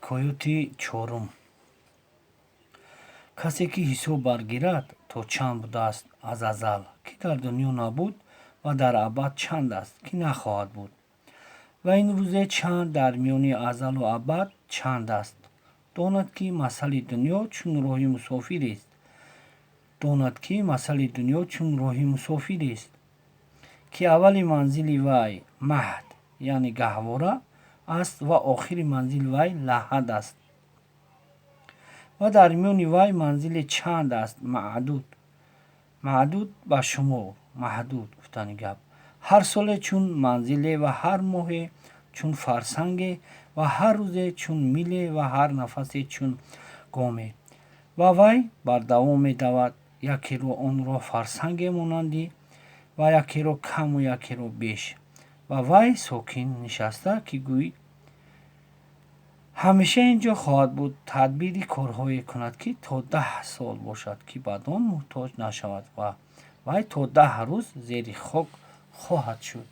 Ҳикоёти чорум. Касе ки ҳисоб баргирад, то чанд будааст аз азал, ки дар дунё набуд, ва дар абад чанд аст, ки нахоҳад буд, ва ин рӯзе чанд дар миёни азалу абад чанд аст, донад, ки масали дунё чун роҳи мусофирест, донад, ки масали дунё чун роҳи мусофирест, ки аввали манзили вай маҳд, яъне гаҳвора аст, ва охири манзили вай лаҳад аст, ва дар миёни вай манзиле чанд аст маъдуд. Маъдуд ба шумор, маҳдуд гуфтани гап. Ҳар соле чун манзиле, ва ҳар моҳе чун фарсанге, ва ҳар рӯзе чун миле, ва ҳар нафасе чун гоме. Ва вай бардавом медавад, якеро он роҳ фарсанге монандӣ, ва якеро каму якеро беш. Ва вай сокин нишаста, ки гӯй ҳамеша ин ҷо хоҳад буд, тадбири корҳое кунад, ки то 10 сол бошад, ки бадон муҳтоҷ нашавад, ва вай то 10 рӯз зери хок хоҳад шуд.